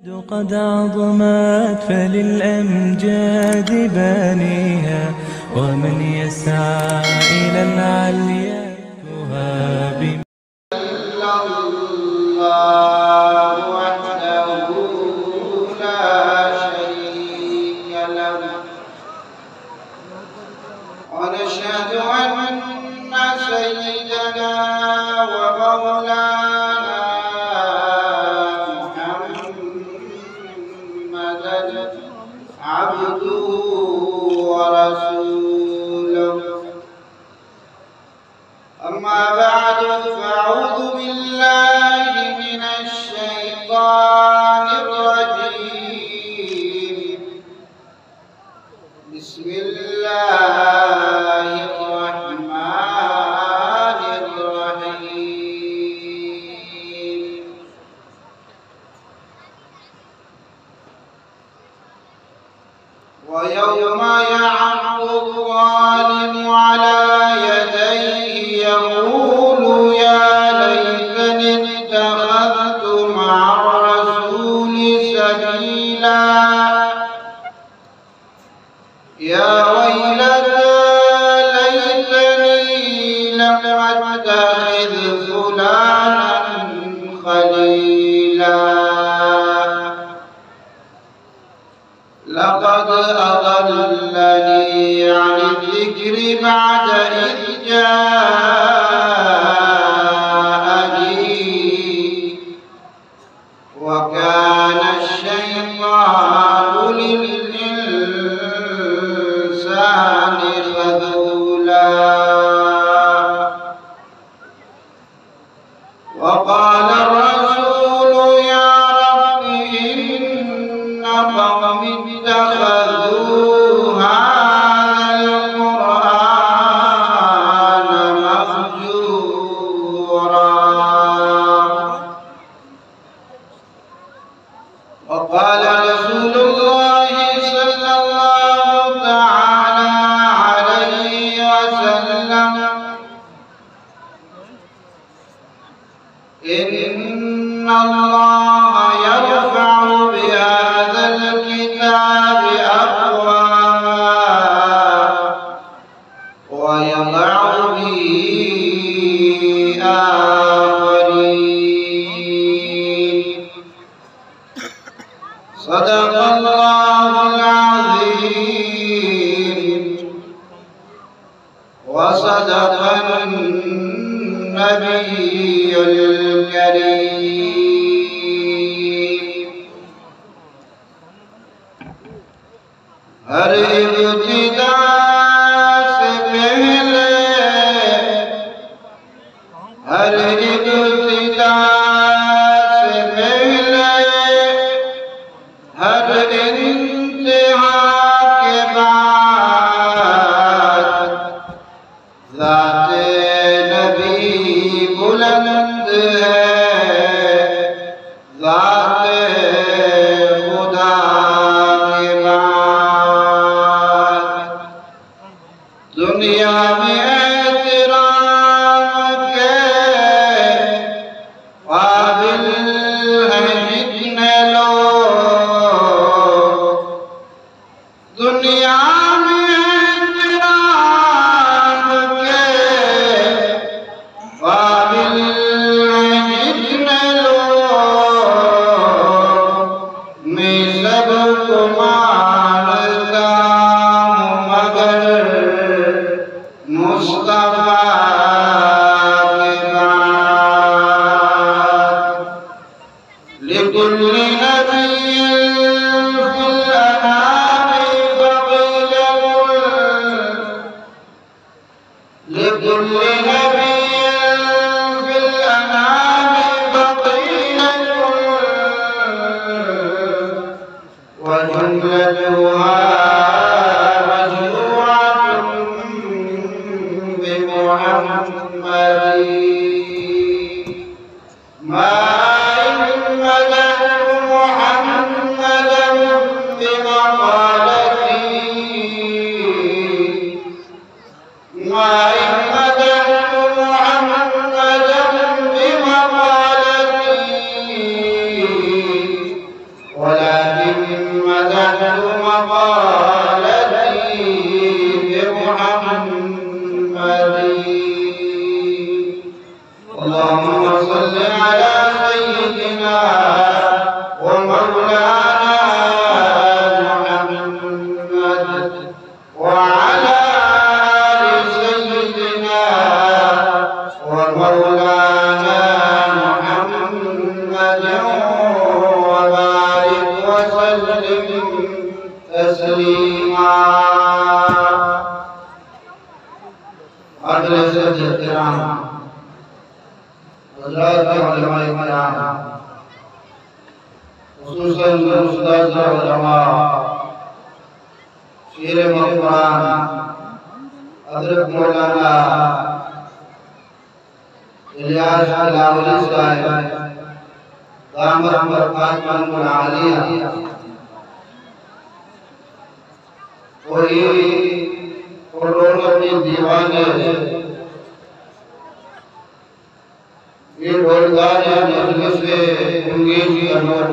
قد عظمت فللأمجاد بانيها، ومن يسعى إلى العليا يهاب. إلا الله وحده لا شريك له. ونشهد أن سيدنا ومولانا محمدا عبده ورسوله. أما بعد، فأعوذ بالله من الشيطان الرجيم. بسم الله الرحمن الرحيم. ويوم يعض الظالم على يديه يقول يا ليتني اتخذت مع الرسول سبيلا. يا ويلتى ليتني لم أتخذ فلانا خليلا. لقد أضلني عن الذكر بعد إذ جاءني وكان الشيطان للإنسان خذولا. وقال الرسول يا رب إن قومي اتخذوا هذا القرآن مهجورا. وقال رسول الله صلى الله تعالى عليه وسلم إن الله يرفع بهذا الكتاب أقواما ويضع به آخرين. صدق الله العظيم. وصدق النبي الكريم. ہر ابتدا سے پہلے، ہر ابتدا سے پہلے، ہر انتہا کے بعد، ذات نبی بلند ہے، ذات خدا کے بعد۔ دنیا میں احترام کے قابل ہیں جتنے لوگ، دنیا میں احترام کے قابل ہیں جتنے لوگ، میں سب کو مانتا ہوں مگر مصطفیٰ کے بعد۔ لكل نبي في الأنام فضيلة، لكل نبي في الأنام فضيلة، وجملتها مشروعة بمحمد. ما إن مدحت محمدا ولكن مدحت مقالتي بمحمد. اللهم صل على سيدنا ومولانا محمد وعلى آل سيدنا ومولانا محمد وبارك وسلم تسليما. مجلس احترام، حضرات علماء کرام، خصوصاً استاد علماء، شیر مکران، حضرت مولانا الیاس بلاولی صاحب، دامت برکاتہم العالیہ، و اے پرحرمتیں دیوان ءِ اے ڈولداریں مجلس ءِ بنگیج کنوک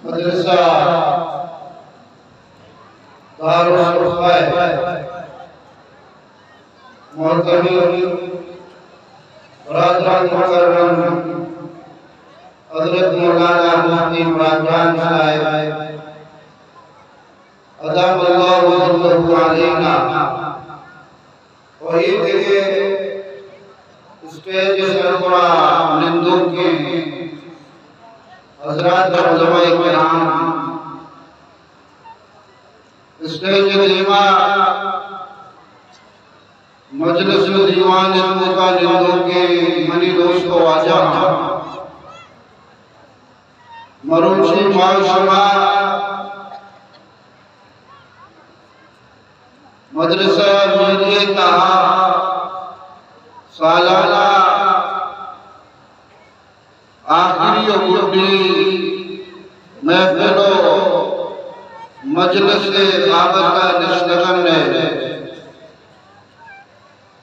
مدرسہ دارالصفا ءِ محترم برادر مکرم حضرت مولانا مفتی مراد جان صاحب، ادام اللہ وجلہ علینا، و اے دگہ اسٹیج ءِ سربرا نندوکیں حضرات علماء کرام، اسٹیج ءِ دیما مجلس و دیوان ءِ توکا نندوکیں منی دوست و واجہاں، مروچی ما شما مدرسہ میری ءِ تہا سالانہ آخری و گڈی محفل و مجلس ءِ بابت ءَ نشتگن ءَ۔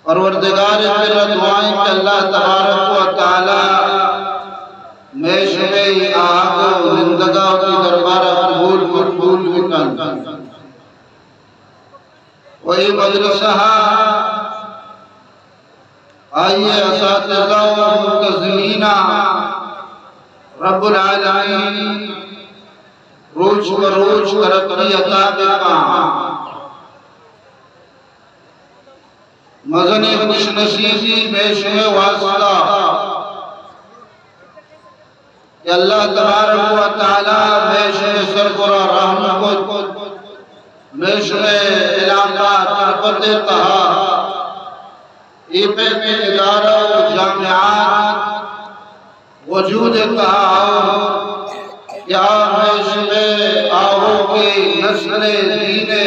پروردگار ءِ کرا دعا ایں کہ اللہ تبارک و تعالی مئے شمئے آہگ و نندگا وتی دربارا قبول مقبول بکنت۔ و اے مدرسہ آئی ءِ اساتذہ و منتظمین ءَ رب العالمین روچ پہ روچ ترقی عطا بکاں۔ مزنیں خوش نصیبی مئے شمئے واسطہ کہ اللہ تبارک و تعالی مئے شمئے سربرا رحم کت، مئے شمئے علاقہ تربت ءِ تہا اے پیمیں ادارہ و جامعات وجود ءِ تہا آؤ کہ آ مئے شمئے آؤکیں نسل ءِ دین ءِ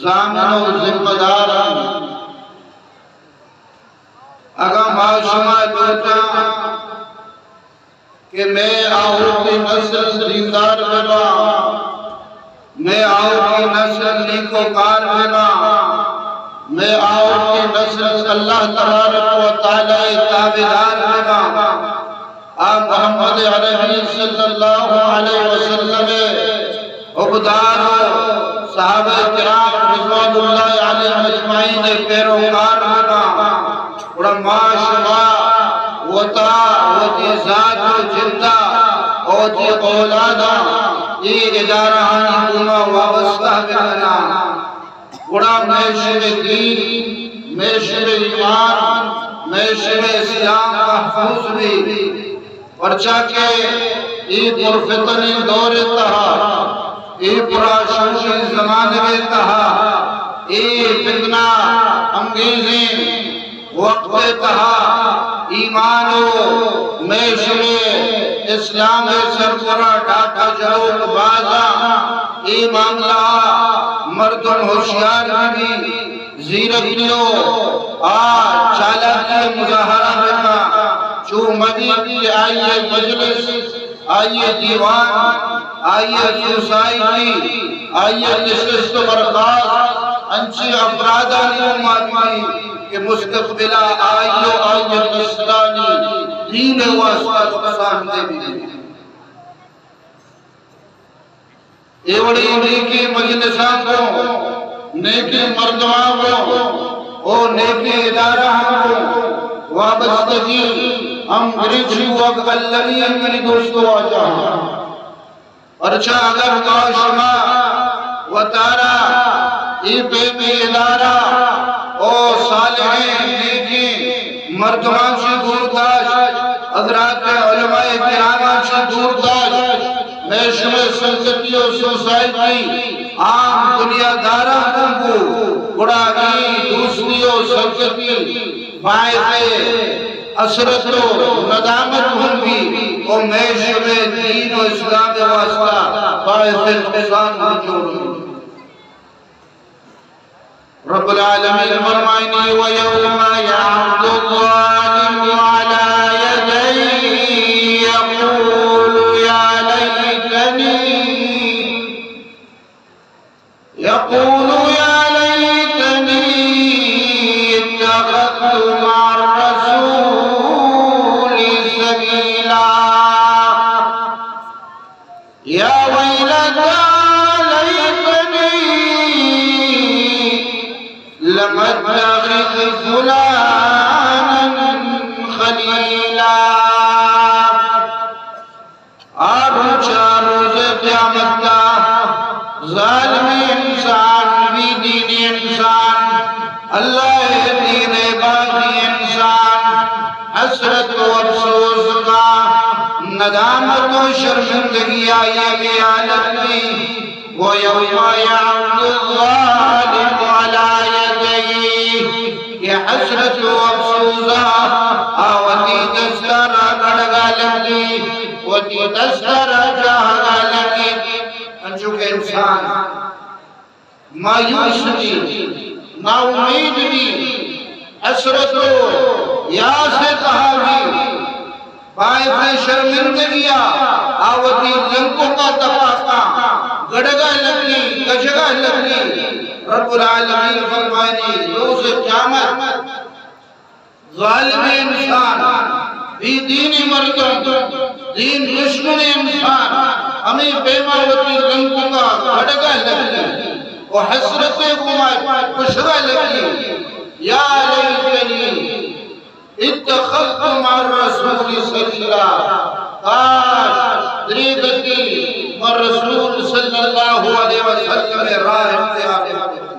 ضامن و ذمہ دار انت۔ اگاں ما شما لوٹاں کہ مئے آؤکیں نسل دیندار بباں، مئے آؤکیں نسل نیکوکار بباں، مئے آؤکیں نسل اللہ تبارک و تعالی ءِ تابعدار بباں، آ محمد عربی صلی اللہ علیہ وسلم ءِ حبدار و صحابہ کرام رضوان اللہ علیہم اجمعین ءِ پیروکار بباں، گڑا ما شما وتا، وتی ذات و جندا، وتی اولاداں اے ادارہانی گوما وابستہ بکناں، گڑا مئے شمئے دین، مئے شمئے ایمان، مئے شمئے اسلام محفوظ بی۔ پرچا کہ اے پرفتنیں دور ءِ تہا، اے پرآشوبیں زمانگ ءِ تہا، اے فتنہ انگیزیں وقت ءِ تہا ایمان و مئے شمئے اسلام ءِ سربرا ڈاکہ جنوک بازاں۔ اے معاملہ ءَ مردم ہوشیار بہ بی، زیرکی و آ چالاکی ءِ مظاہرہ بکاں، چو مہ بیت کہ آئی ءِ مجلس، آئی ءِ دیوان، آئی ءِ سوسائٹی، آئی ءِ نشست و برخاست انچیں افرادانی گوما بہ بیت کہ مستقبل ءَ آئی و آئی ءِ نسلانی دین ءِ واسطہ نقصان دہ بہ بیت۔ اے وڑیں نیکیں مجلساں گوں، نیکیں مردماں گوں، او نیکیں ادارہاں گوں وابستگی ہم گرنچی وگ المی منی دوست و واجہاں۔ پرچا اگر ما شما وتارا اے پیمیں ادارہ او صالحیں نیکیں مردماں چی دور داشت، حضرات علماء کراماں چی دور داشت، مئے شمئے سنگتی و سوسائٹی عام دنیا داراں گوں بو، گڑا اے دوستی و سنگتی باعث حسرت و ندامت ہم بی و مئے شمئے دین و اسلام واسطہ باعث نقصان ہم جوڑ بی۔ رب العالمین فرمائنی: ويوم يعض الظالم على يديه يقول يا ليتني يقول يا ليتني اتخذت مع الرسول سبيلا. يا ويلتى ليتني لم أتخذ فلانا خليلا. آ روچ، آ روز قیامت ءَ ظالمیں انسان، بے دینیں انسان، اللہ ءِ دین ءِ باغی انسان حسرت و افسوس کا، ندامت و شرمندگی آئی ءِ حالت بی۔ ويوم يعض الظالم على يديه، اے حسرت و افسوس ءَ آ وتی دست ءَ را کڑگ ءَ لگی، وتی دست ءَ را جاہگ ءَ لگی۔ انچو کہ انسان مایوس بی، ناامید بی، حسرت و یاس ءِ تہا بی، باعث شرمندگی ءَ آ وتی لنکک ءَ تپاکاں، گڑگ ءَ لگی، کشگ ءَ لگی۔ رب العالمین فرمائنی، روز قیامت ظالمیں انسان، بے دینیں مردم، دین دشمنیں انسان ہمے پیما وتی لنکک ءَ گڑگ ءَ لگی و حسرت ءِ گوما کشگ ءَ لگی۔ يا ليتني اتخذت مع الرسول سبيلا، کاش دریگتی من رسول صلی اللہ علیہ وسلم ءِ راہ اختیار بکتیں،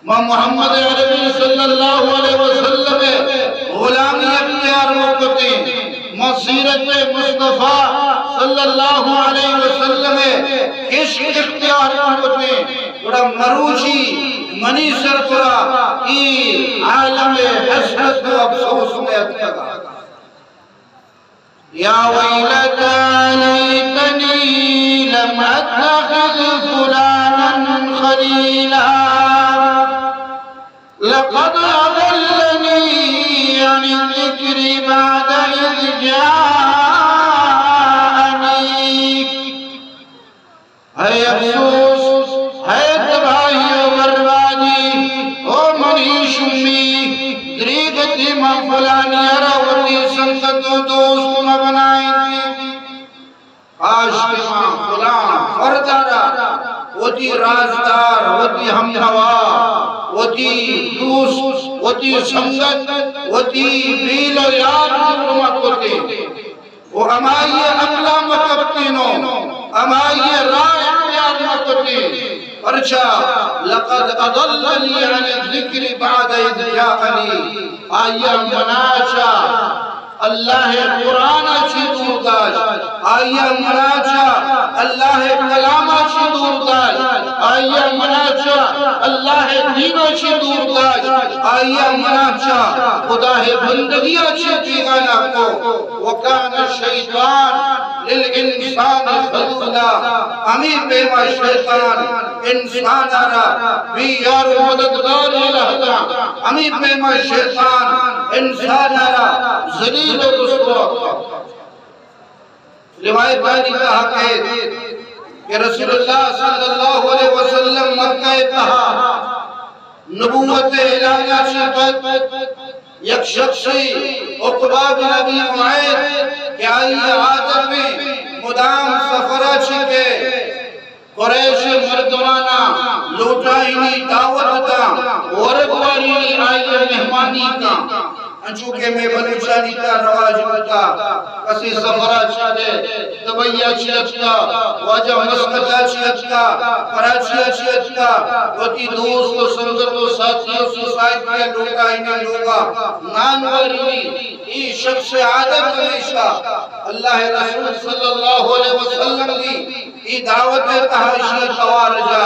من محمد عربی صلی اللہ علیہ وسلم ءِ غلامی اختیار بکتیں، من سیرت مصطفی صلی اللہ علیہ وسلم ءِ عشق اختیار بکتیں، گڑا مروچی منی سربرا اے عالم ءِ حسرت و افسوس نیاتکگ۔ يا ويلتى ليتني لم أتخذ فلانا خليلا، لقد أضلني عن الذكر بعد إذ جاءني۔ ہے افسوس، ہے تباہی و بربادی، او منی شمی، دریگتی من فلانی ءَ را وتی سنگت و دوست مہ بنائینتی۔ کاش کہ من فلان فرد ءَ را وتی رازدار، وتی ہمنوا، وتی دوست، وتی سنگت، وتی بیل و یار مہ کتیں۔ و ہمائی ءِ عقل ءَ مہ کپتین و ہمائی ءِ راہ اختیار مہ کتین۔ پرچا؟ لقد اضلنی عن الذکر بعد اذ جاءنی۔ آئی ءَ منا چہ اللہ ءِ قرآن ءَ چہ دور داشت، آئی ءَ منا چہ اللہ ءِ کلام ءَ چہ دور داشت، آئی ءَ منا چہ اللہ ءِ دین ءَ چہ دور داشت، آئی ءَ منا چہ خدا ءِ بندگی ءَ چہ بیگانہ کو۔ وکان الشیطان للانسان خذولا، ہمے پیما شیطان انسان ءَ را بے یار و مددگار لہتاں، ہمے پیما شیطان انسان ءَ را ذلیل و رسوا کت۔ روایتانی تہا کئیت کہ رسول اللہ صلی اللہ علیہ وسلم مکہ ءِ تہا نبوت ءِ اعلان ءَ چہ پد یک شخصے عقبہ بن ابی معیط کہ آئی عادت ایں مدام سفر ءَ چہ کہ قریش مردماناں لوٹائینی، دعوت داں، ورگ وارینی، آئی مہمانی کاں۔ انچو کہ مئے بلوچانی تہا رواج بوتا، کسے سفر ءَ چہ دبئی ءَ چہ اتکا، واجہ مسقط ءَ چہ اتکا، کراچی ءَ چہ اتکا، وتی دوست و سنگت و ساتھی و سوسائٹی ءَ لوٹائینی لوگا نان وارینی۔ اے شخص ءِ عادت ہمیشہ اللہ ءِ رسول صلی اللہ علیہ وسلم دی اے دعوت ءِ تہا اشی توار جا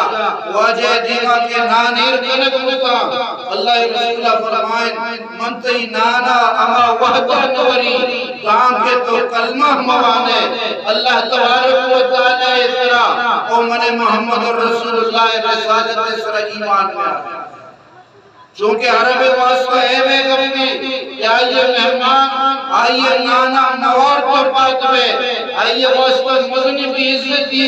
واجہ ءِ دیما کہ نان ایر کنگ بوتاں، اللہ ءِ رسول ءَ فرمائن، من تئی نانا ہما وہدا نہ وری دانکہ تو کلمہ مہ وانئے، اللہ تبارک و تعالی ءِ سرا و من محمد رسول اللہ ءِ رسالت ءِ سرا ایمان بیارئے۔ چونکہ عرب ءِ واسطہ ایمے گپے کہ آئی ءِ مہمان، آئی ءِ نانا نوار تو پاد بئے، آئی ءِ واسطہ مزنیں بے عزتی،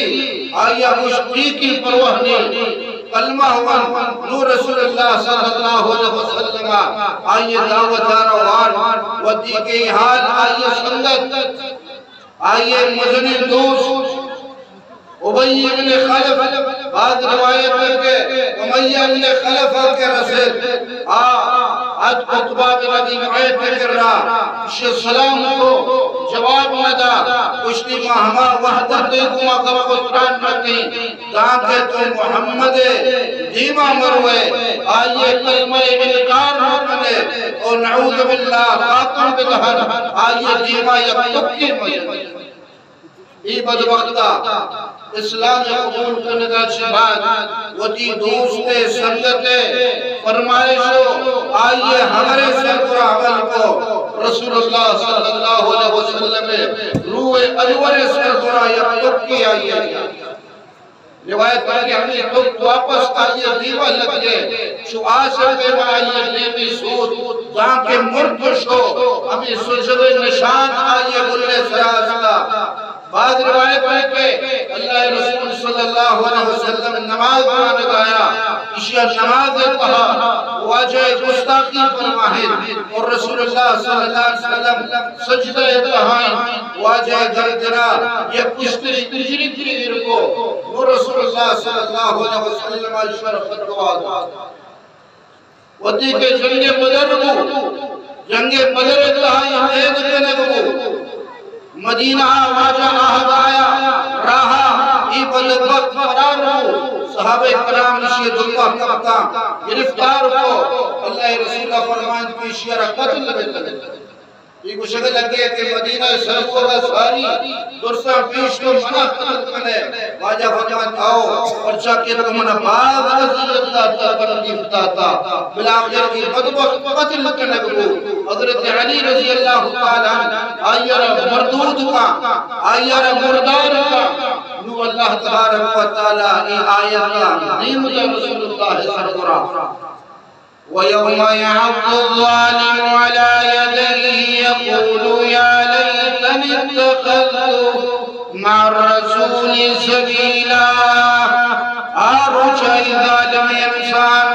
آئی ءَ گوشت ٹھیک ایں، پرواہ نیں، کلمہ وان۔ نوں رسول اللہ صلی اللہ علیہ وسلم ءَ آئی ءِ دعوت ءَ را وارت، وتی کہ اے حال آئی ءِ سنگت، آئی ءِ مزنیں دوست، ابی ابن خلف، بعض روایت ایں کہ امیہ ابن خلف ءَ کہ رسیت، آ اتک عقبہ بن ابی معیط ءِ کرا، اشی سلام کو، جواب نہ دا، گوشتی ما ہما وہدا تئی گوما گپ و تران نہ کئیں، دانکہ تو محمد ءِ دیما مروئے، آئی ءِ کلمہ ءِ انکار مکنئے، او نعوذ باللہ خاکم بدہن، آئی ءِ دیما یک تکے مجن۔ اے بدبخت ءَ اسلام ءِ قبول کنگ ءَ چہ بعد وتی دوست ءِ سنگت ءِ فرمائش و آئی ءِ امر ءِ سربرا عمل کو۔ رسول اللہ صلی اللہ علیہ وسلم ءِ روح انور ءِ سربرا یک تکے آئی ءَ۔ روایت ایں کہ ہمے تک واپس آئی ءِ دیما لگے، چو آس ءِ پیما آئی ءِ دیمی سوت، دانکہ مرت و شو، ہمے سجگ ءِ نشان آئی ءِ گل ءِ سرا استا۔ بعض روایت ایں کہ اللہ ءِ رسول صلی اللہ علیہ وسلم نماز وانگ ءَ آیا، اشی ءَ نماز ءِ تہا واجہ ءِ گستاخی فرمائیت اور رسول اللہ صلی اللہ علیہ وسلم سجدہ ءِ تہا ایں، واجہ ءِ گردن ءَ یک اشتری تجریتی ایر کو، نوں رسول اللہ صلی اللہ علیہ وسلم ءَ اشی ءَ را بددعا دات۔ وھدے کہ جنگ بدر بو، جنگ بدر ءِ تہا اے قید کنگ بو، مدینہ ءَ واجہ آہگ ءَ آیا، راہ ءَ اے بدبخت فرار بو، صحابہ کرام اشی ءِ دمبا کپتاں، گرفتار کو، اللہ ءِ رسول ءَ فرمائیت کہ اشی ءَ را قتل بکن۔ اے گوشگ ءَ لگے کہ مدینہ ءِ سربوگ ءَ ساری درساں پیش تو منا قتل کنئے۔ واجہ فرمائیت آؤ، پرچا کہ تو منا باز اذیت داتا، تکلیف داتا، بالآخر اے بدبخت قتل کنگ بو۔ حضرت علی رضی اللہ تعالی عنہ آئی ءَ را مردود کاں، آئی ءَ را مردار کاں۔ نوں اللہ تبارک و تعالی اے آیت ءَ نیم دا رسول اللہ ءِ سربرا۔ ويوم يعض الظالم على يديه يقول يا ليتني اتخذت مع الرسول سبيلا۔ آ روچ ءَ اے ظالم انسان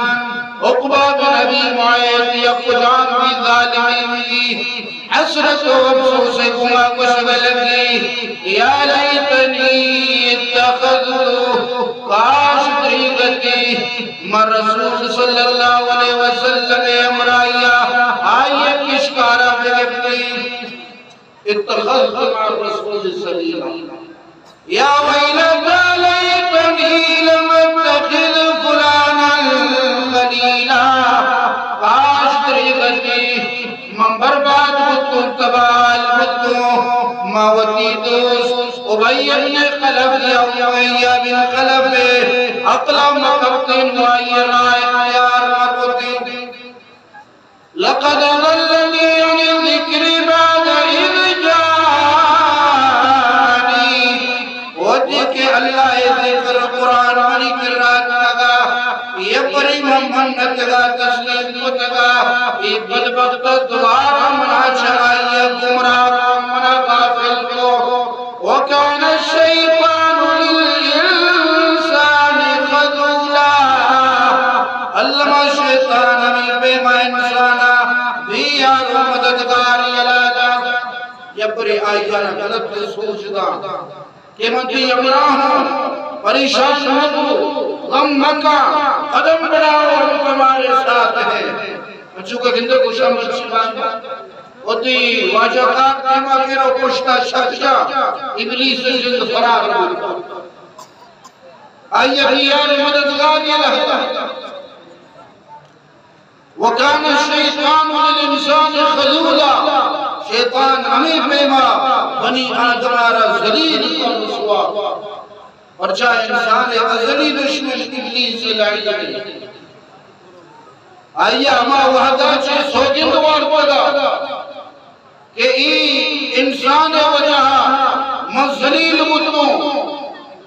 عقبہ بن ابی معیط یا کجام بھی ظالم انت، حسرت و افسوس ءِ گوما گوشگ ءَ لگی، یا لیتنی اتخذت، کاش دریگتی من رسول صلی اللہ علیہ وسلم ءِ ہمراہی ءَ آئی ءِ پیشکار ءَ بگپتی۔ اتخذت مع الرسول سبیلا۔ یا ویلتی لیتنی لم اتخذ فلانا خلیلا۔ کاش دریگتی من برباد بوتوں، تباہ بوتوں، ما وتی دوست ابی ابن خلف یا امیہ بن خلف ءِ عقل ءَ مہ کپتیں، آئی ءِ راہ اختیار مہ کتیں۔ لقد اضلنی عن الذکر بعد اذ جاءنی۔ وھدے کہ اللہ ءِ ذکر قرآن منی کرا اتکگا، یکبرے من منتگا، تسلیم کتگا، اے بدبخت دوبارہ منا چہ آئی ءَ گمراہ کو، منا غافل کو۔ وکان الشیطان للانسان خذولا۔ الما شیطان ہمے پیما انسان ءَ بے آئی ءَ را غلط سوچ داں کہ من تئی ہمراہ ہوں، پریشان مہ بو، غم مکن، قدم بڑھاؤ، ہم تمہارے ساتھ ہیں۔ انچو کہ گندے گوشاں مرچی باندا، وتی واجہ کار دیما کرا، پشتا شک جا، ابلیس جند فرار بوتا۔ آئی ءَ یار مددگار یہ لہتا۔ وکان الشیطان للانسان خذولا، شیطان ہمے پیما بنی آدم ءَ را ذلیل کن، رسوا۔ پرچا انسان ءِ ازلی دشمن ابلیس لعین۔ آئی ءَ ہما وہدا چہ سوگند وارتگا کہ اے انسان ءِ وجہ ءَ من ذلیل بوتوں،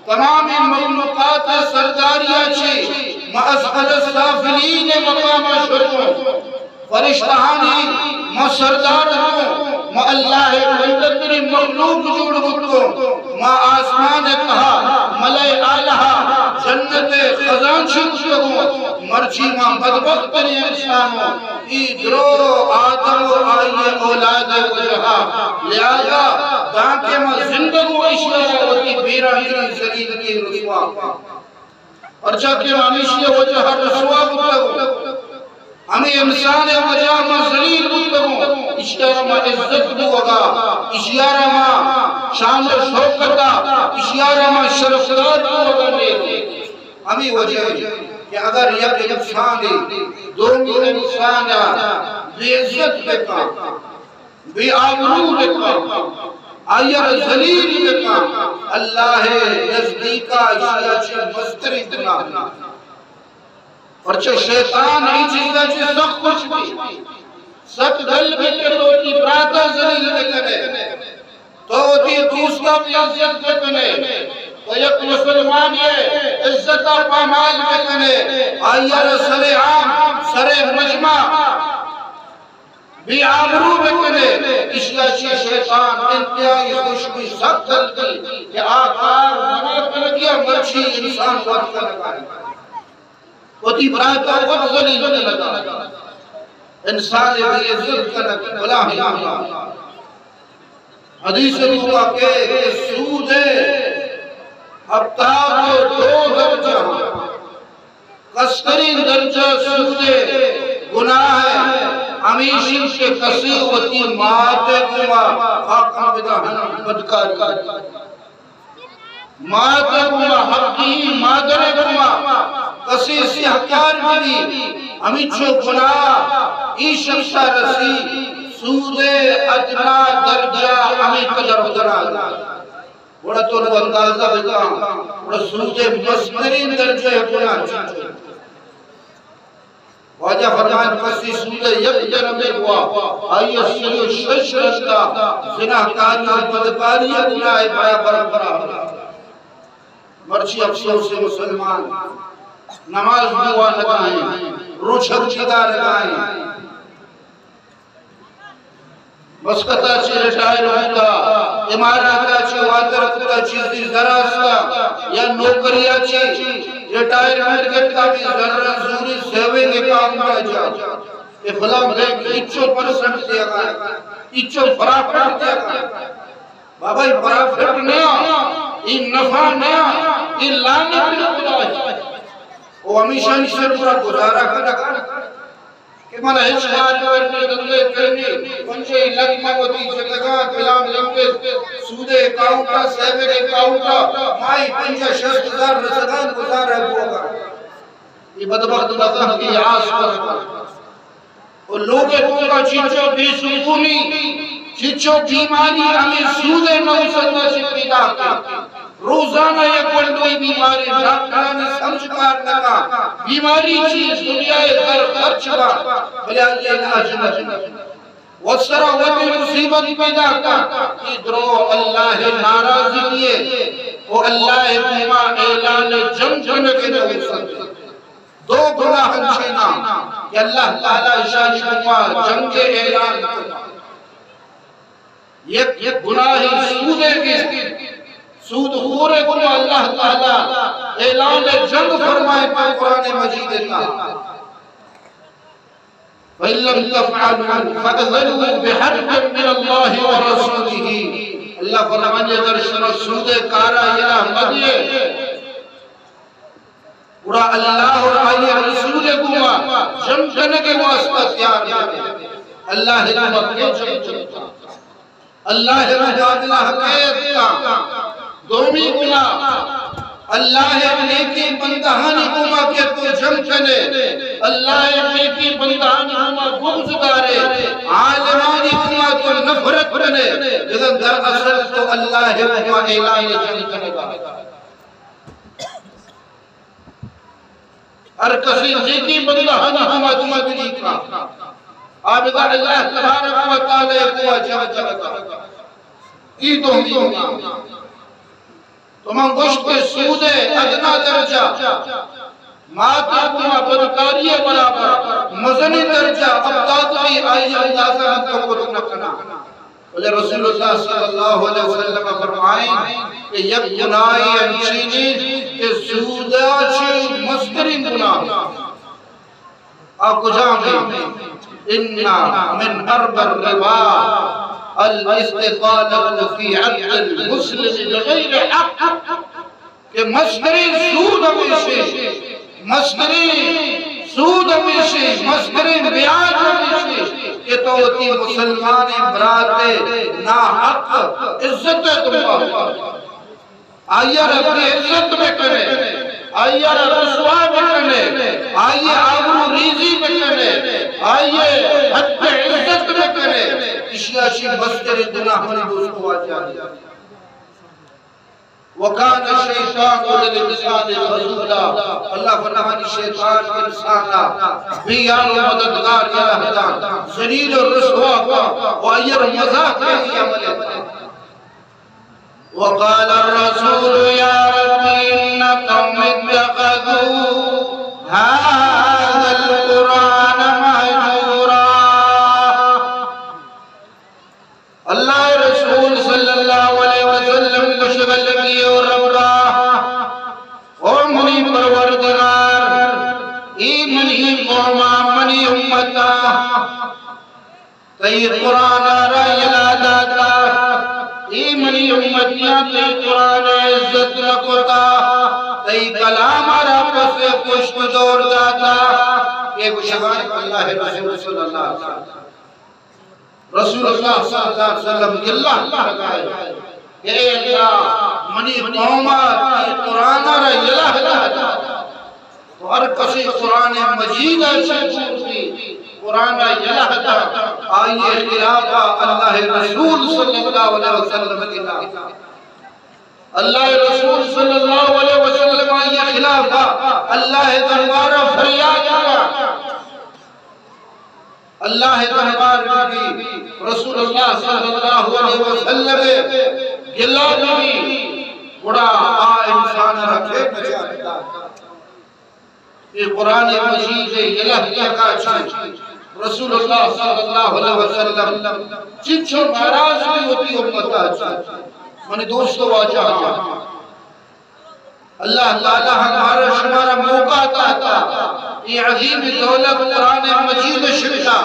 تمام مخلوقات ءِ سرداری ءَ چہ من اسفل السافلین ءِ مقام ءَ شتوں، فرشتہانی من سردار اتوں، من اللہ ءِ بندتریں مخلوق جوڑ بوتوں، من آسمان ءِ تہا ملائے اعلیٰ، جنت ءِ خزانچی بوتگوں، مرچی من بدبختریں انسانوں۔ اے درو آدم و آئی اولاد وجہا، لہذا دانکہ ما زندگوں اشیا وتی بیرانی ذلیل کی رسوا۔ پرچا کہ ما ہمیشی وجہا رسوا بوتگوں، ہمیں انسان وجہا ما ذلیل بوتگوں، اشیا ما عزت بوگا، اشیا ما شان و شوکتا، اشیا ما شرفدار بوگا نے۔ ہمے وجہ اِنت کہ اگر یک انسانے دومی انسان ءَ بے عزت بکن، بے آبرو بکن، آئی ءَ را ذلیل بکن، اللہ ءِ نزدیک ءَ اشیا چہ مستریں گناہ۔ پرچہ شیطان اے چیزا چہ سک خوش بی، سک گل بی کہ تو وتی برات ءَ ذلیل بکنے، تو وتی دوست ءَ بے عزت بکنے، تو یک مسلمان ءِ عزت ءَ پامال بکنے، آئی ءَ را سر عام، سر مجمع بے آبرو بکنے، اشیا چہ شیطان انتہائی خوش بی، سک گل بی کہ آ کار منا کنگی ءَ مرچی انسان وت کنگا اِنت۔ وتی برات ءَ وت ذلیل کنگ، انسان ءَ بے عزت کنگ، بلاہیں گناہ۔ حدیث ءِ توکا کہ سود ءِ ہفتاد و دو درجہ، کستریں درجہ سود ءِ گناہ ءِ، ہمیش اِنت کہ کسے وتی مات ءِ گوما خاکاں بداں، بدکاری۔ مات ءِ گوما، حقی مادر ءِ گوما کسے سیاہکار بہ بی، ہمینچو گناہ اے شخص ءَ رسی، سود ءِ ادنی درجہ ہمے قدر گناہ۔ گڑا تو نوں اندازہ بکن، گڑا سود ءِ مستریں درجہ ءِ گناہ چنچو۔ واجہ فرمائن، کسی سود ءِ یک درہمے بوا، آئی ءَ سی و شش رندا زناکاری و بدکاری ءِ گناہ ءِ برابر گناہ۔ مرچی افسوس ءَ مسلمان نماز بی وانگا ایں، روچگ بی دارگا ایں۔ مسقط ءَ چہ ریٹائر بوتا، امارات ءَ چہ واتر کتا، چیزی زر استا، یا نوکری ءَ چہ ریٹائرمنٹ گپتا، بی زر زوری سیونگ اکاؤنٹ ءَ جا۔ اے فلاں بینک اچو پرسنٹ دیگا، اچو پرافٹ دیگا۔ بابا، اے پرافٹ نیا، اے نفع نیا، اے لعنت خدا ہے۔ او ہمیشانی سر پورا گزارا کرنا۔ کہ من ہچ کار کرنے، دندے کرنے، پنجاہ لکھ من وتی جتگاں، پلان لنگس، سود اکاؤنٹ ءَ، سیونگ اکاؤنٹ ءَ، ماہی پنجاہ شست ہزار رسگاں، گزارہ بوگا۔ اے بدبخت مزن کی آس پر۔ او لوگ ءِ توکا چنچو بے سکونی، چنچو بیماری ہمے سود ءِ نوسندا چہ پیداک۔ روزانہ یک گونڈوئی بیماری، ڈاکٹرانی سمجھ کار نہ کن۔ بیماری چی؟ دنیا ءِ زر خرچ با، بلے آئی ءِ علاج نہ۔ وت سرا وتی مصیبت پیدا کن۔ اے درو اللہ ءِ ناراضگی ءِ، او اللہ ءِ دیما اعلان جنگ کنگ ءِ نوسند۔ دو گناہ انچینا کہ اللہ تعالی اشانی دیما جنگ ءِ اعلان کتا۔ یک، یک گناہ سود ءِ گشت، سود خور ءِ گناہ اللہ تعالی اعلان جنگ فرمائے پہ قرآن مجید ءِ تہا۔ فإن لم تفعلوا فأذنوا بحرب من الله ورسوله۔ اللہ فرمانی، اگر شما سود کارا یلہ مدیے، گڑا اللہ اور آئی رسول گوما جنگ کنگے واسطہ تیار بے۔ اللہ گوما کے جنگ کنگا؟ اللہ ء مقابلہ ء کئے اتکاں؟ دومی گنا، اللہ ء نیکیں بندہانی گوما کہ تو جنگ کنے، اللہ ء نیکیں بندہانی گوما بغض دارے، عالمانی گوما تو نفرت کنے، بزاں در اصل تو اللہ ء گوما اعلان جنگ کنگا۔ ہر کسی نیکی بندہ ہم ہما دشمنی کا، آ بزاں اللہ تبارک و تعالی کو اجر جنتا۔ ای تو ہم تو من گوشت کہ سود ادنا درجہ، مات گنا بدکاری برابر، مزنی درجہ اب دادی آئی اندازہ ہم تو کت نہ کنا۔ بلے رسول اللہ صلی اللہ علیہ وسلم فرمائیں کہ یک گناہی انچینی کہ سودا چی مسترین گناہ۔ آ کجام ہے؟ ان من اربى الربا الاستطالة في عرض المسلم بغير حق۔ کہ مستریں سود ہمیشی، مستریں سود ہمیشی، مستریں بیاج ہمیشی کہ تو وتی مسلمانیں برات ء ناحق عزت ء دنبال، آئی ء را بے عزت بکنے، آئی ء را رسوا بکنے، آئی ء آبرو ریزی بکنے، آئی ء حق عزت بکنے، اشیا شی مستریں گناہ منی دوست واجہ۔ وکان الشیطان للانسان خذولا۔ اللہ فرمانی، شیطان انسان ء بے یار و مددگار یلہ دان، ذلیل و رسوا کن و آئی ء را مزاق ء عمل کن۔ وقال الرسول يا رب إن قوم اتخذوا هذا القرآن مهجورا۔ اللہ ء رسول صلی اللہ علیہ وسلم گوشگ لگی، او ربا، او منی پروردگار، اے منی قوما، منی امتا، تئی قرآن ء را یلہ داتا، اے منی امتیاں تئی قرآن ء عزت نہ کتا، تئی کلام ء را پس ء پشت دور داتا۔ اے گوشگان اللہ ء رسول صلی اللہ علیہ وسلم۔ رسول اللہ صلی اللہ علیہ وسلم گلہ لگائے کہ اے اللہ، منی قوم ء تئی قرآن ء را یلہ دات۔ تو ہر کسی قرآن مجید ء چہ دور بی، قرآن ء یلہ دات، آئی ء خلاف ء اللہ ء رسول صلی اللہ علیہ وسلم ء خلاف۔ اللہ ء رسول صلی اللہ علیہ وسلم آئی ء خلاف ء اللہ ء دربار ء فریاد کت۔ اللہ ء دربار بی، رسول اللہ صلی اللہ علیہ وسلم ء گلہ بی، گڑا آ انسان ء را کئے نجات دات؟ اے قرآن مجید ء یلہ دیگا چہ رسول اللہ صلی اللہ علیہ وسلم چنچو ناراض بی وتی امتا چہ۔ منی دوست و واجہ، اللہ تعالی ہمارا شمارا موقع داتا، اے عظیم دولت قرآن مجید شکتا،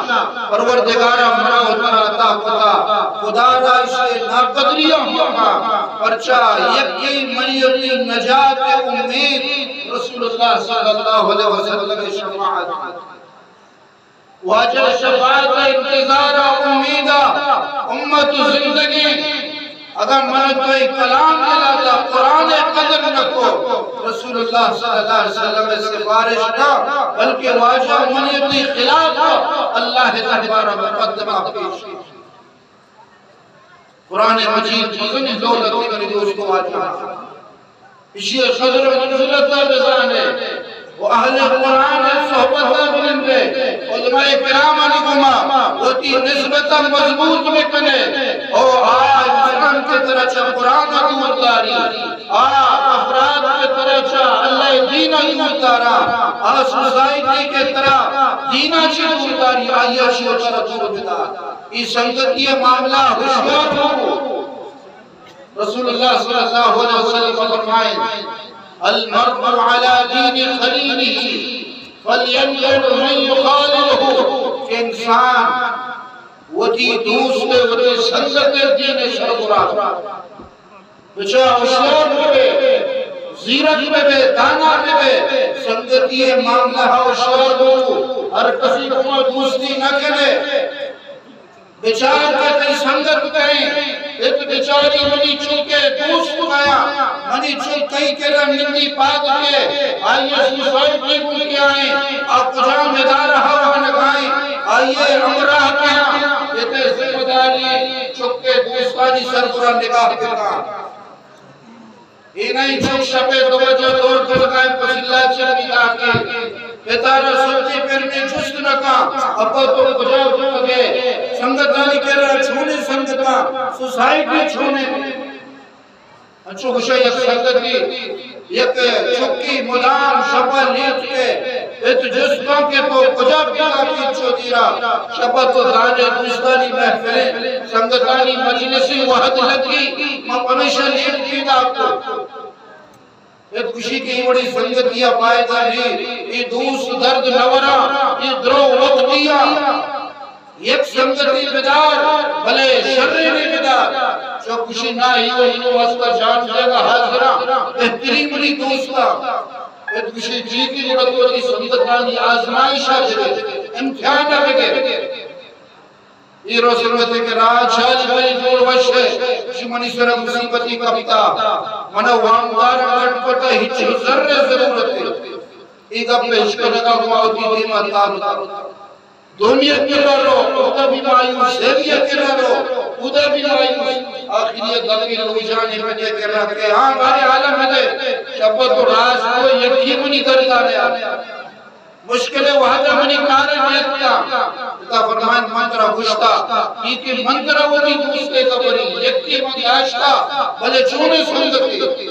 پروردگارا منا و ترا عطا کتا، خدا را اس کے ناقدریاں مکا، پرچا یکی منی و تئی نجات امید رسول اللہ صلی اللہ علیہ وسلم شفاعت۔ واجہ شفاعت ء انتظار ء امید ء امت و زندگی، اگاں من تو اے کلام دلاتا قرآن ء قدر نہ کو، رسول اللہ صلی اللہ علیہ وسلم ء سفارش نہ، بلکہ واجہ منی تئی خلاف اللہ ء دربار ء مقدمہ پیش۔ قرآن مجید مزنیں دولتے منی دوست و واجہ۔ اشی قدر و منزلت ء بزانے و اہل قرآن ء صحبت ء بنندے، علماء کرام ء گما وتی نسبت ء مضبوط بکنے۔ او آ انسان کہ ترا چہ قرآن ء دور داری، آ افراد کہ ترا چہ اللہ ء دین ء دور دارا، آ سوسائٹی کہ ترا دین ء چہ دور داری، آئی ء چہ ترا دور بدار۔ اے سنگتی ء معاملہ ہوشیار بو۔ رسول اللہ صلی اللہ علیہ وسلم فرمائے، المرء على دين خليله فلينظر من يخالله۔ انسان وتی دوست ءُ وتی سنگت ءِ دین ءِ سربراہ۔ بچار، ہوشیار بہ بئے، زیرک بہ بئے، دانا بہ بئے، سنگتی ءِ معاملہ ءَ ہوشیار بو، ہر کسی گوما دوستی نہ کنے۔ بچار کہ تئی سنگت کئے، ات بچاری منی چک ءِ دوست بیا، منی چک تئی کرا نندی پاد کے، آئی ءِ سوسائٹی گوں کئے آئیں، آ کجام ادارہ ءَ وانگائیں، آئی ءِ ہمراہ کئے، ات ذمہ داری چک ءِ دوستانی سربرا نگاہ بکن۔ اے نہ ایں چک شپ ءِ دو بجہ دور کنگا ایں، پسیلا چمی داکے۔ پتارا سوچے پر میں جست نہ کاں، ابا تو کجا بوتگے؟ سنگتانی کرا چونیں سنگتاں، سوسائٹی چونیں؟ انچو گوشے یک سنگتی، یک چکی مدام شپا لیٹ کے، ات جست کاں کہ تو کجا پیدا کی چو دیرا، شپا تو زانے دوستانی محفلیں، سنگتانی مجلسیں وہد لگی، ما پمیشا لیٹ پیدا کو۔ ات گوشی کہ اے وڑی سنگتی ءَ فائدہ نی، اے دوست درد نہ وراں، اے درو وقتی ءَ۔ یک سنگتی بدار، بلے شریں بدار۔ چو گوشی نا، اے وڑی واسطہ جان دیگا حاضراں، بہترین منی دوستاں۔ ات گوشی جی کہ گڑا تو وتی سنگتانی آزمائش ءَ بگر، امتحان ءَ بگر۔ اے رو سنگتے کہ راہ چالی بری جوڑ وش ہے، شی منی سر مصیبتی کپتا، منا وامدار گٹ پتا ہچ ذرے ضرورت ہے۔ اے گپ اشکنگا گوں وتی دیما تار۔ دومی اکیلا رو، اودا بھی مایوس، سیمی اکیلا رو، اودا بھی مایوس۔ آخری گپے لوجانے پتے کرا کہ ہاں، بارے عالم ہے دے، شپا تو راز کو یکی منی دردارے۔ مشکل ءِ وہد ءَ منی کار ءَ نیتکا۔ خدا فرمائن من ترا گشتا، اے کہ من ترا وتی دوست ءِ خبری، یکے من داشتا، بلے چونیں سنگتے۔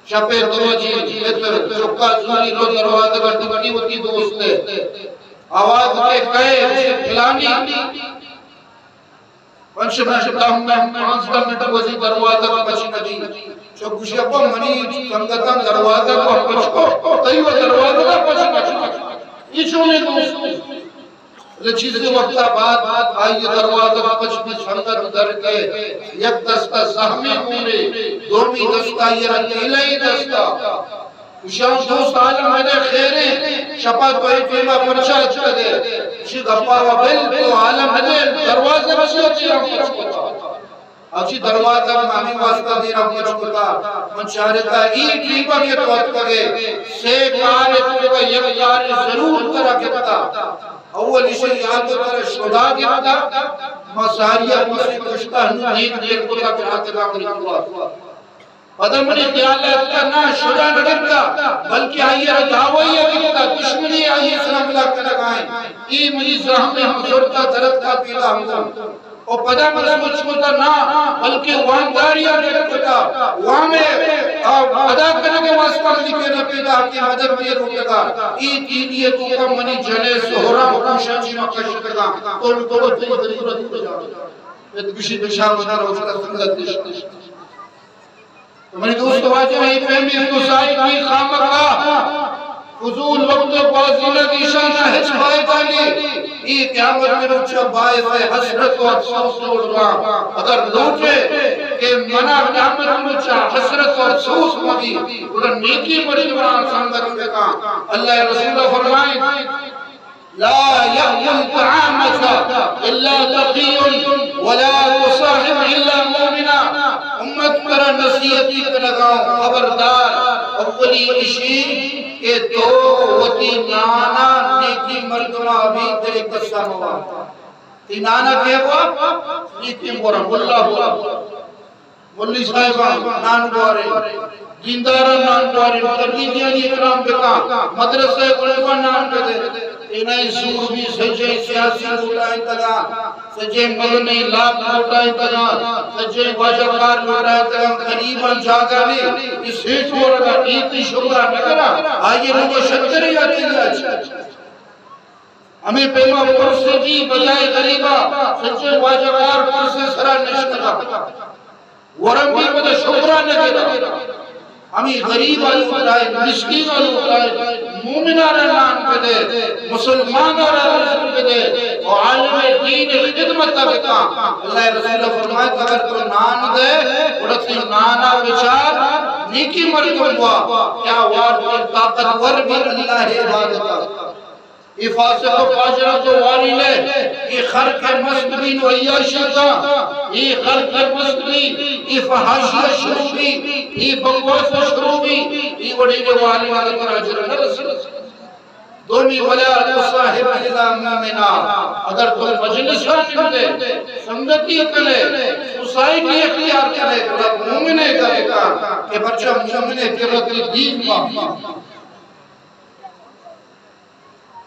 شپ ءِ دو بجے پتر چکا زوری رو دروازگ ءَ ٹکی وتی دوست ءِ۔ آواز کہ کئے، فلانی۔ پنچ منٹ، دہ منٹ، پانزدہ منٹ گوزی دروازگ پچ نہ بی۔ چو گوشی ابا منی سنگتاں دروازگ پچ کو، تئی و دروازگ پچ نہ کو۔ اے چونیں دوست؟ بلے چیزے وقتا بعد آئی دروازگ پچ بی، سنگت در کے، یک دستا سہمی گونے، دومی دستا آئی را تیلئی دستا۔ گوشاں دوست عالم ہدے خیریں، شپا تو اے ٹیما پرچا اتکگے؟ گوشی گپا و بل تو عالم ہدے دروازگ چیا تیرا پچ کتا؟ اچی دروازگ ما ہمیں واسطہ دیرا پچ کتا۔ من چارتا اے ٹیما کہ تو اتکگے، سے کار تو کا یک کار ضرور ترا کتا۔ اول اشی یا تو ترا شدا گپتا، ما ساریا کسی کشتا ہنو نیک دیر کتا کہ رات کا منی دعا۔ پدا منی خیال ء اتکا نہ شدا نہ گپتا، بلکہ آئی ء را دعوائی ء گپتا، دشمنی آئی ء سر حملہ کنگا انت۔ اے منی زہم ء ہم زرتا درد کا پیدا ہم گوں۔ و پدا من سوچ کتا نہ، بلکہ وامداری ء گپتا، وام ء ادا کنگ ء واسطہ منی کرا پیدا کہ مدد دے روکگا۔ اے تیگی ء توکا منی جن ء سہرا و گوشاں چی ما کشتگا۔ تو لوگو تئی ضرورت کجا؟ ات گوشی دشا مدار و سنگت دشت۔ منی دوست واجہ، اے پیمیں سوسائٹی خامخواہ فضول وقت ء گوازینگ، ایشاں ء ہچ فائدہ نی۔ اے قیامت ء روچ ء باعث حسرت و افسوس جوڑ باں۔ اگر لوٹے کہ منا قیامت ء روچ ء حسرت و افسوس مہ بی، گڑا نیکی مردماں سنگت بکاں۔ اللہ ء رسول ء فرمائیں، لا يأكل طعامك إلا تقي ولا تصاحب إلا مؤمنا۔ امت ترا نصیحتی کنگاؤں، خبردار، اولی اشی کہ تو وتی نانا نیکی مردما بھی ترے کسا موا۔ تی نانا کہ ہوا؟ نیکی مورا، ملا ہوا۔ ملی صاحباں نان گوارے، دینداراں نان گوارے، تبلیغیانی اکرام بکاں، مدرسہ گنڈواں نان بدے۔ اے نئیں سور بی سجیں سیاسی لوٹائیں تگاں، سجیں مزنیں لاپ لوٹائیں تگاں، سجیں واجہ کار لوٹائیں تگاں، غریباں جاگہ نے، اے سیٹ ورگا، اے تی شکرا نگرا، آئیے لوگو شترے آتی اچ۔ ہمے پیما پرسے جی بجائے غریبا، سجیں واجہ کار پرسے سرا نشتگا۔ ورم بی پدا شکرا نگرا۔ ہمے غریب ءَ لوٹائے، مسکین ءَ لوٹائے، مومن ءَ را نان بدے، مسلمان ءَ را رزق بدے، و عالم دین خدمت ءَ بکاں۔ اللہ ءِ رسول ءَ فرمائے کہ اگر تو نان دے، گڑا تئی نان ءَ بچار، نیکی مردم وا، کیا وار طاقتور بھی اللہ ءِ عبادت ءَ۔ اے فاسق و فاجر ءَ تو واری لے، اے خر کہ مست بی نوں عیاشی کا، اے خر کہ مست بی، اے فحاشی ءَ شروع بی، اے بکواس ءَ شروع بی، اے وڑیں کہ واری لے ترا اجر نہ رسی۔ دومی، ولا تصاحب الا مؤمنا، اگر تو مجلس ءَ نندے، سنگتی کنے، سوسائٹی اختیار کنے، گڑا مومن ءِ گپ کن کہ پرچا مومن ءِ کرا تئی دین ما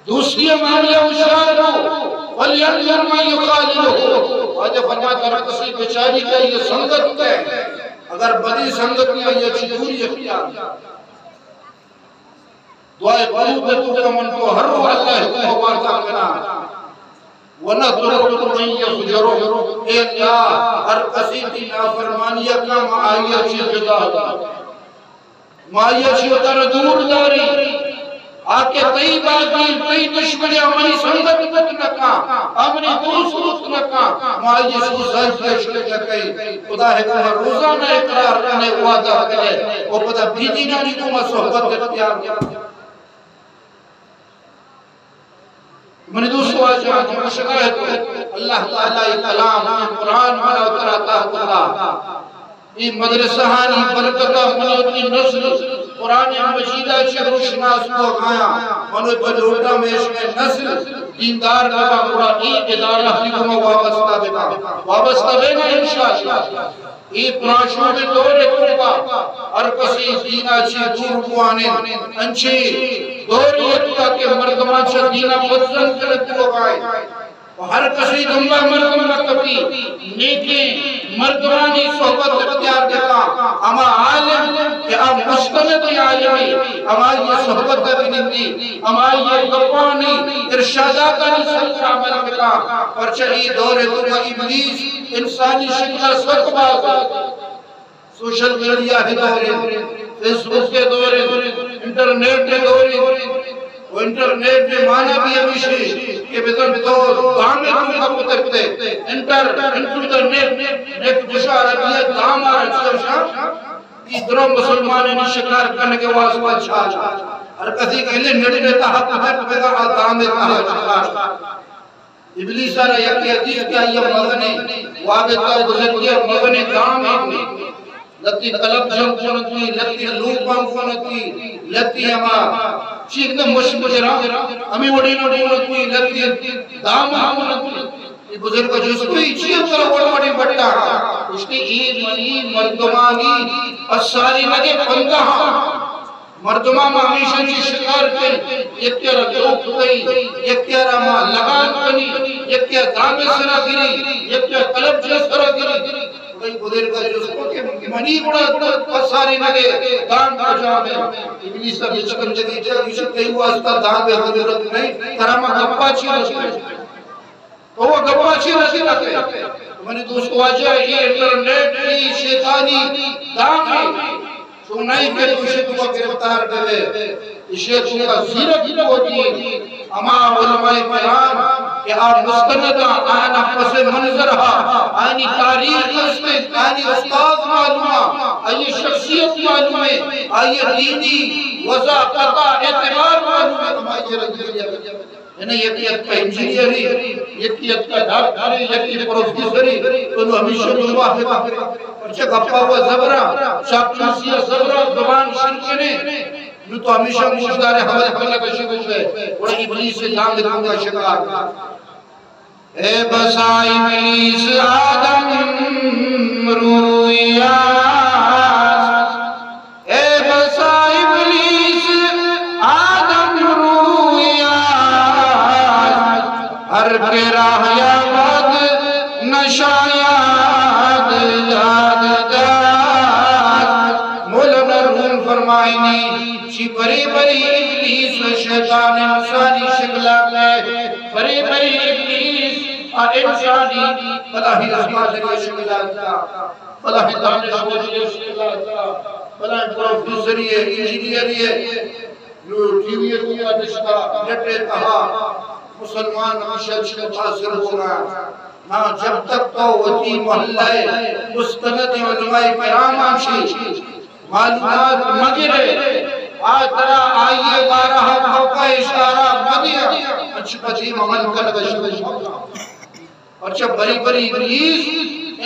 دوستی ءِ معاملہ ءَ ہوشیار بو، ولینظر من یخاللہ۔ واجہ فرمائے، ہر کسی بچاری کہ آئی ءِ سنگت کئے، اگر بدیں سنگت بی، آئی ءَ چہ دوری اختیار۔ دعائے قنوت ءِ توکا من تو ہر روح اللہ ءِ حکم ءَ وانتا کناں، ونترک من یفجرہ۔ اے اللہ، ہر کسی تئی نافرمانی ءَ کاں، ما آئی ءَ چہ جدا کاں۔ ما آئی ءَ چہ وتارا دور داری۔ آ کہ تئی باغی، تئی دشمنے، آ منی سنگت بوت نہ کاں، آ منی دوست بوت نہ کاں، ما آئی ءِ سوسائٹی ءَ شت نہ کئیں۔ خدا ءِ حکم ءَ روزانہ اقرار کنے، وعدہ کنے، و پدا بے دینانی گوما صحبت اختیار کنے۔ منی دوست واجہ، گوشگا ات، اللہ تعالیٰ ءِ کلام، اے قرآن منا وترا عطا کتا۔ اے مدرسہانی برکت ءَ من وتی نسل قرآن مجید ءَ چہ روشناس بوگایاں۔ من وتی لوٹاں میشکے نسل دیندار ببا، گڑا اے ادارہ ءِ گوما وابستہ ببا۔ وابستہ ببا انشاءاللہ۔ اے پرآشوب ءِ دور ءِ توکا ہر کسی دین ءَ چہ دور بوانین۔ انچیں دورے اتکا کہ مردماں چہ دین ءَ بدظن کنگ بوگا انت۔ و ہر کسی دمبا مردم نہ کپی، نیکیں مردمانی صحبت اختیار بکا۔ ہما عالم کہ آ مستند عالمے، ہمائی صحبت ءَ بنندی، ہمائی گپانی، ارشاداتانی سنگ عمل بکا۔ پرچہ اے دور ءِ توکا ابلیس انسانی شکل ءَ سک باز انت۔ سوشل میڈیا ءِ دور انت، فیس بک ءِ دور انت، انٹرنیٹ ءِ دور انت۔ و انٹرنیٹ ءِ معنی بھی ہمیش انت کہ بزاں تو دام ءِ توکا کتگ ئے، انٹر، انٹو دا نیٹ، نیٹ گوشاں عربی ءَ، دام ءَ را چی گوشاں؟ اے درو مسلمانانی شکار کنگ ءِ واسطہ چال۔ ہر کسی کہ نیٹ ءِ تہا کتگ، بزاں آ دام ءِ تہا شکار۔ ابلیس ءَ را یکے ءَ دیست کہ آئی ءَ مزنیں واب ءَ، بزرگی ءَ مزنیں دامے، لتی کلب جنگ کنتی، لتی لوپاں کنتی، لتی ہما چیز نہ مشک جرا، ہمے وڑیں کنتی، لتی دام کنتی۔ اے بزرگ ءَ جست کو، اے چی ءَ ترا وڑ وڑیں بٹا؟ گوشتی، اے منی مردمانی پساری نگے پندہ۔ مردماں ما ہمیشاں چہ شکار کئیں، یکے ءَ را لوپ کئیں، یکے ءَ را ما لگان کنی، یکے ءَ دام ءِ سرا گری، یکے ءَ کلبجے ءِ سرا گری۔ گڑا اے بزرگ ءَ جست کو کہ منی گڑا پساری نگے دام کجام انت؟ ابلیس ءَ بچکندگی جا، گوشی تئی واسطہ دام ءِ ضرورت نہ انت، ترا ما گپا چی رسیت؟ تو وہ گپا چی رسی نہ کئے؟ منی دوست واجہ، اے انٹرنیٹ ءِ شیطانی دام انت۔ چونائی کہ تو ایشی توکا گرفتار ببے، ایشی توکا زیرک بوتی۔ ہما علماء کرام کہ آ مستند آں، آیانا پس منظر ہا، آیانی تاریخ است انت، آیانی استاد معلوم آں، آئی شخصیت معلوم انت، آئی دینی وضع قطع اعتبار معلوم انت، ہمائی رنگی یعنی یکے اتکا انجینئرے، یکے اتکا ڈاکٹرے، یکے پروفیسرے، تو نوں ہمیشاں دنبا ببا۔ پرچہ گپا وا زبرا، چاپلوسی ءَ زبرا، زبان شرکنے، نوں تو ہمیشاں گوشدارے، حمل حمل کشی بوئے، گڑا ابلیس ءِ دام ءِ توکا شکار۔ اے بسا ابلیس آدم رویا، اے بسا ابلیس آدم رویا، ہر کہ راہ یا بد نشایاد داد داد۔ مولانا روم فرمائنی، چی بری بری ابلیس و شیطان انسانی شکلا کئے، بری بری ابلیس آ انسانی بلاہیں زبان شکلا کئے۔ بلاہیں دانشوری شکلا کئے۔ بلاہیں پروفیسرے، انجینئرے، نوں ٹی وی ءِ توکا نشتہ، نیٹ ءِ تہا، مسلمان ہمیشہ چہ متاثر بوگا۔ ناں، جب تک تو وتی محلہ ءِ مستند علماء کراماں چہ معلومات مہ گرئے، آ ترا آئی ءِ بارہ ءَ پکا اشارہ مہ دیاں، انچو پہ دیم عمل کنگ ءَ شروع مہ کن۔ پرچہ بری بری ابلیس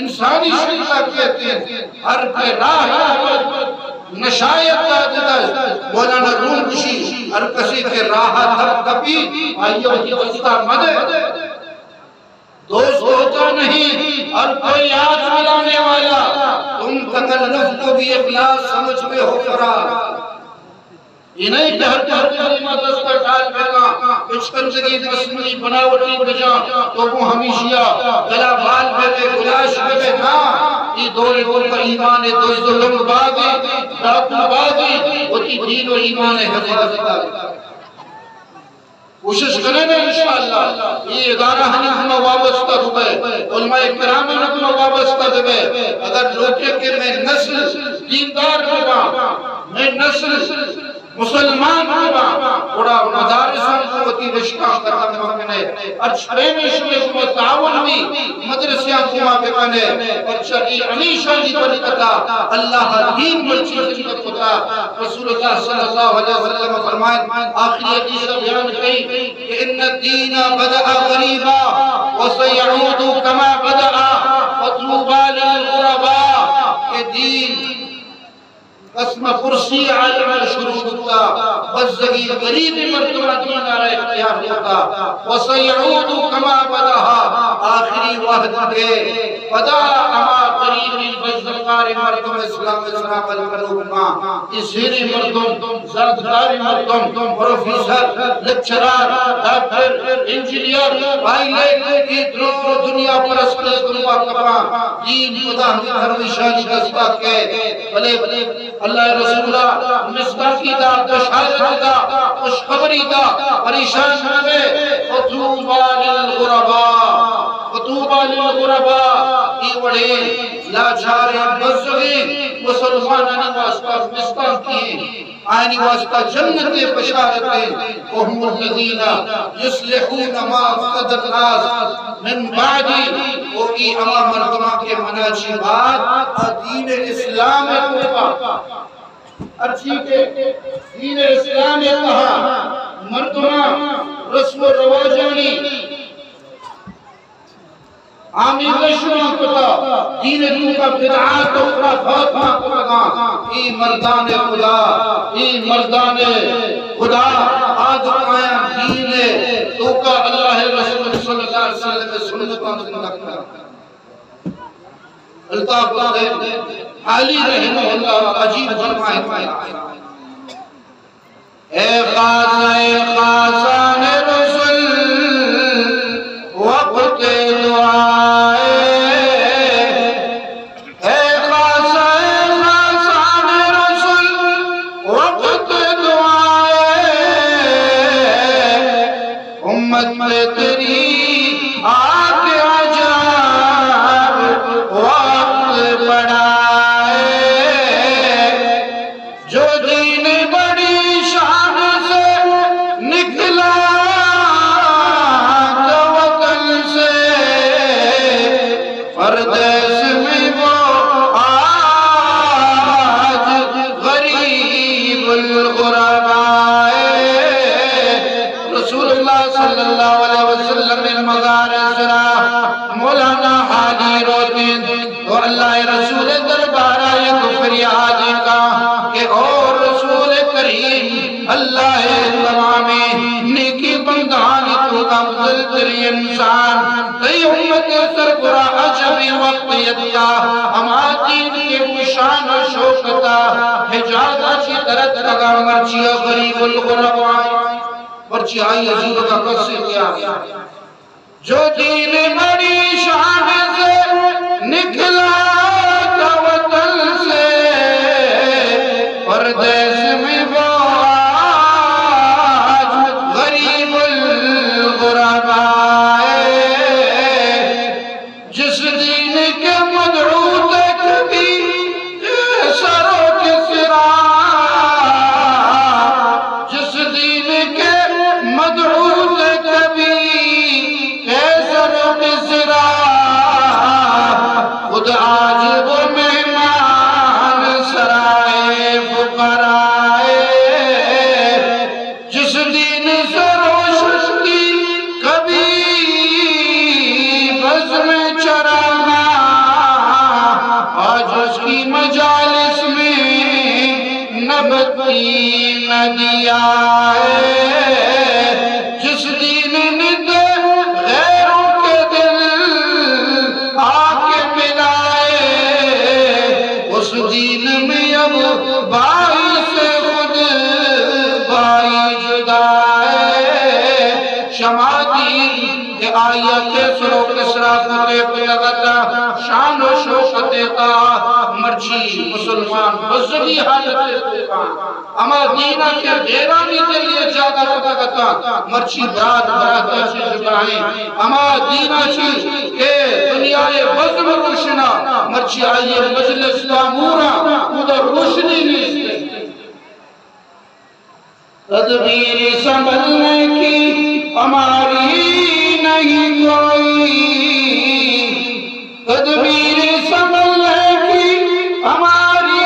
انسانی شکل ءَ کیت، ہر کہ راہ ءَ نشایت دات دست۔ مولانا روم گوشی، ہر کسے کہ راہ ءَ دپ کپی، آئی ءَ وتی دست ءَ مدئے۔ دوست ہوتا نہیں ہر کوئی یاد دلانے والا، تم تکلف کو بھی اخلاص سمجھ میں ہو فرا۔ اے نہ اِنت کہ ہر کس ءِ دیما دست ءَ ٹال بکاں، پچکنزگی مصنوعی بناوٹی بجاں، تو گوں ہمیشی ءَ گلا بال بہ بئے، گلاش بہ بئے۔ ناں، اے دور ءِ توکا ایمان ءِ دزد ءُ لنگ باز اَنت، ڈاکو باز اَنت، وتی دین ءُ ایمان ءِ حفاظت ءَ کوشش کنیں انشاءاللہ۔ اے ادارہانی گوما وابستہ بہ بئے، علماء کرامانی گوما وابستہ بہ بئے۔ اگر لوٹے کہ مئے نسل دیندار بباں، مئے نسل مسلمان بباں، گڑا مدارساں گوں وتی رشتہ ختم مہ کنئے۔ ہرچ پیمیں شمئے گوما تعاون بی، مدرسیاں گوما بکنئے۔ پرچہ اے ہمیشانی برکت ءَ اللہ ءِ دین مرچی زندگ کتا۔ رسول اللہ صلی اللہ علیہ وسلم فرمائے، آخری حدیث ءَ بیان کئی کہ ان الدین بدأ غریبا وسیعود کما بدأ فطوبی للغرباء، کہ دین قسم پرسی عالم ءَ شروع بوتا، بزگیں غریبیں مردماں دین ءَ را اختیار کتا۔ وسیعود کما بدأ، آخری وہد کہ پدا ہما غریبیں بزگاریں مردم اسلام ءَ سر ءَ عمل کنوک باں۔ اے زیریں مردم، زانتکاریں مردم، پروفیسر، لیکچرار، ڈاکٹر، انجینئر، پائلٹ، اے درو دنیا پرست ءِ دنیا کپاں۔ دین خدا ہمیں درویشانی دست ءَ کئے۔ بلے اللہ ءِ رسول ءَ مصداقی دا، بشارت دا، خوشخبری دا، پریشان مہ بئے۔ فطوبی للغرباء، فطوبی للغرباء، اے وڑیں لاچاریں بزگیں مسلمانانی واسطہ مصداقی اِنت، آیانی واسطہ جنت ءِ بشارت اِنت۔ وهم الذين يصلحون ما أفسد الناس من بعدي، او اے ہما مردماں کہ منا چہ بعد آ دین اسلام ءِ توکا، ہرچی کہ دین اسلام ءِ تہا مردماں رسم و رواجانی آمیزش مان کتا، دین ءِ توکا بدعات و خرافات مان کتگاں، اے مردان خدا، اے مردان خدا، آ دکایاں دین ءِ توکا اللہ ءِ رسول صلی اللہ علیہ وسلم ءِ سنتاں زندگ کناں۔ الطاف حسین حالی رحمہ اللہ عجیب فرمائے، اے خاص، اے خاصان رسل وقت دعائے، اے خاص، اے خاصان رسل وقت دعائے، امت پہ تیری آ کے عجب وقت پڑا ہے۔ جو دین بڑی شان سے نکلا تھا وطن سے، پردیس میں وہ آج غریب الغربا ہے۔ رسول اللہ صلی اللہ علیہ وسلم ءِ مزار ءِ سرا مولانا حالی روت اِنت و اللہ ءِ رسول ءِ دربار ءَ یک فریادے کاں کہ او رسول کریم، اللہ ءِ تمامیں نیکیں بندہانی توکا افضل تریں انسان، تئی امت ءِ سربرا عجبیں وقت یتکا، ہما دین کہ گوں شان و شوکت ءَ حجاز ءَ چہ در اتکگا، مرچی غریب الغربا اِنت، مرچی آئی ءِ زورگا کسے نیاں۔ جو دین بڑی شان سے نکلا تھا وطن سے، پردیس میں وہ آج غریب الغربا ہے۔ جس دین کے مدعو تھے کبھی قیصر و کسریٰ، دین دیا ہے، جس دین میں تو غیروں کے دل آ کے ملائے، اس دین میں اب بھائی سے خود بھائی جدا ہے۔ شما دین کہ آئی ءَ قیصر و کسریٰ فتح کتگ ات، شان و شوکت ءِ تہا مرچی مسلمان بزگی حالت ءِ توکا، ہما دین ءَ کہ غیرانی دل ءَ جاگہ کتگ اتاں، مرچی برات برات ءَ چہ جتا ایں۔ ہما دین ءَ چہ کہ دنیا ءِ بزم روشنا، مرچی آئی ءِ مجلس تامورا، اودا روشنی نیست۔ تدبیر سنبھلنے کی ہماری نہیں کوئی، تدبیر سنبھلنے کی ہماری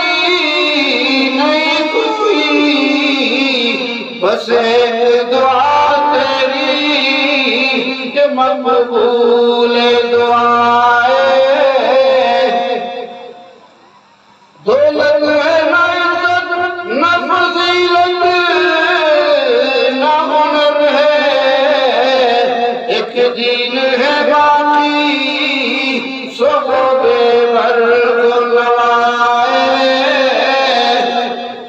نہیں کوئی، بس ایک دعا تیری کہ مقبول دعا ہے۔ دولت ہے نہ عزت، نہ فضیلت، نہ ہنر ہے، ایک دین ہے باقی، سو بے برگ و نوا ہے۔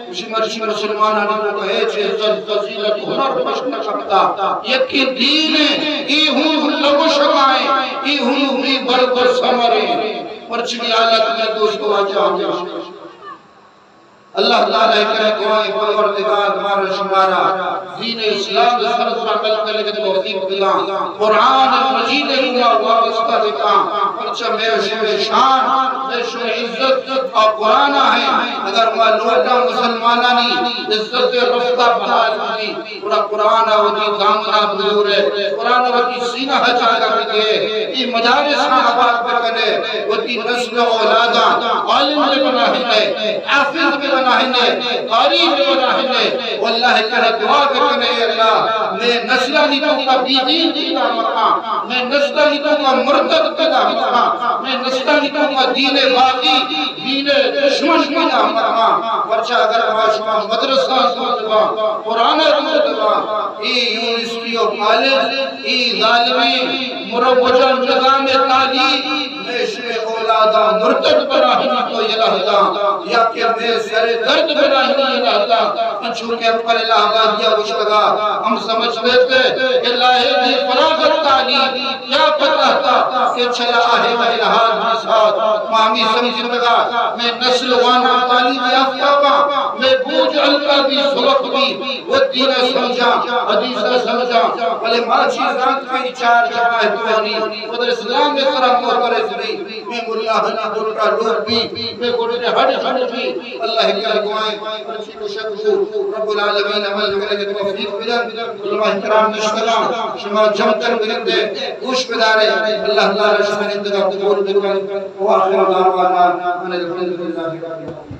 اسی مرچی مسلمانانی توکا ہچ عزت، فضیلت، ہنر پشت نہ کپتا۔ یکیں دین ہے، ای ہوں لب و شمائیں، ای ہوں بے برگ و ثمریں۔ مرچی حالت میں دوست واجہ ہمیش اللہ تعالیٰ ءَ کرا دعا ایں، پروردگار مارا شمارا دین اسلام ءِ سر ءَ عمل کنگ ءِ توفیق بداں، قرآن مجید ءَ گوں ما وابستہ بکاں، پرچا مئے شمئے شان، مئے شمئے عزت آ قرآن ءَ ایں۔ اگر ما لوٹاں مسلمانانی عزت رفتہ بحال بی، گڑا قرآن ءَ وتی دامن ءَ بزورئے، قرآن ءَ وتی سینہ ءَ جاگہ بدئے، اے مدارساں آباد بکنئے، وتی نسل ءُ اولاداں عالم بہ بناہینئے، حافظ بہ بناہینئے، قاری بہ بناہینئے۔ واللہ ءِ کرا دعا بکنئے، اے اللہ، مئے نسلانی توکا بے دین پیدا مکاں، مئے نسلانی توکا مرتد پیدا مکاں، مئے نسلانی توکا دین باغی، دین دشمن پیدا مکاں۔ پرچا اگر ما شما مدرسہ دور باں، قرآن دور باں، اے یونیورسٹی و کالج، اے ظالمیں مروجہ نظام تعلیم، مئے شمئے اولاداں مرتد بناہینی تو یلہ داں، یا کہ مئے سر درد بناہینی یلہ داں۔ انچو کہ اکبر الہ آبادی ءَ گوشتگا، ہم سمجھتے تھے کہ لاہے دی فراغت تعلیم، کیا پتہ تھا کہ چلا ہے الحاد بساط۔ ما ہمے سمجھتگا، مئے نسل واناں تعلیم یافتہ باں، مئے بوجھ ہلکا بی، سبک بی، و دین ءَ سمجھاں، حدیث ءَ سمجھاں، بلے ما چی زانت کہ اے چار جماعتانی پدر اسلام ءِ سرا معترض بی، مئے ملاہانی گٹ ءَ لوگ بی، مئے گٹ ءِ ہڈ جوڑ بی۔ اللہ ءِ کرا دعا ایں، مرچی گوشگ بو، رب العالمین عمل کنگ ءِ توفیق بدنت۔ علماء کرام نشتگاں، شما جم تر بگندے، گوش بدارے، اللہ تعالیٰ شما نندگا قبول بکنت۔ وآخر دعوانا ان الحمد للہ رب العالمین۔